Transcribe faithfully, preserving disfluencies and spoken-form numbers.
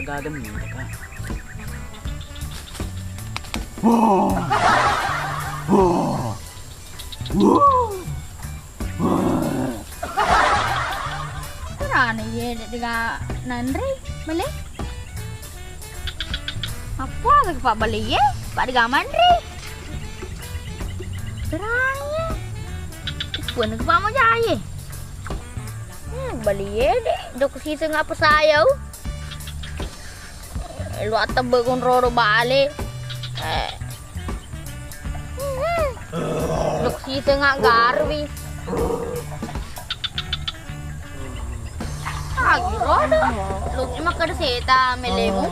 Gaga mi, Kak. Wah. Wah. Wah. Wah. Karana iye de' dega nanre, bale. Apa lagi Pak bale iye? Pak dega manre. Karana iye. Pun ke Pak mau jaye. Hmm, bale iye de'. Jok siseng apa sayau? Lu attebbe' konroro bale. Eh. Luk siseng aggarui. Agi rodo. Luk makkeda seta melemu.